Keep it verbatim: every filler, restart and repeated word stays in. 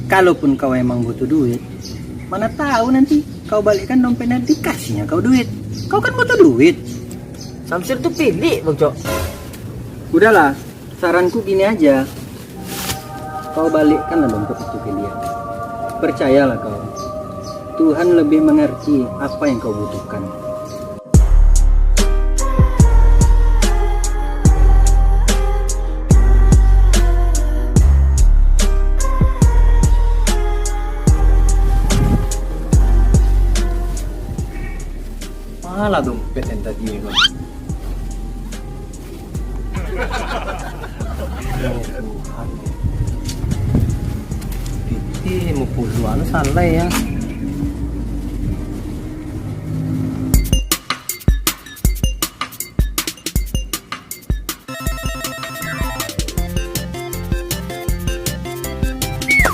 Kalaupun kau emang butuh duit, mana tahu nanti kau balikkan dompetnya, dikasihnya kau duit. Kau kan butuh duit. Samsir tu pilik, Bang Cok. Udahlah, saranku gini aja. Kau balikkanlah dompet itu ke dia. Percayalah kau, Tuhan lebih mengerti apa yang kau butuhkan. Malah dompet yang tadi ko. Ya Tuhan. Pitih limo puluah anu salah ya.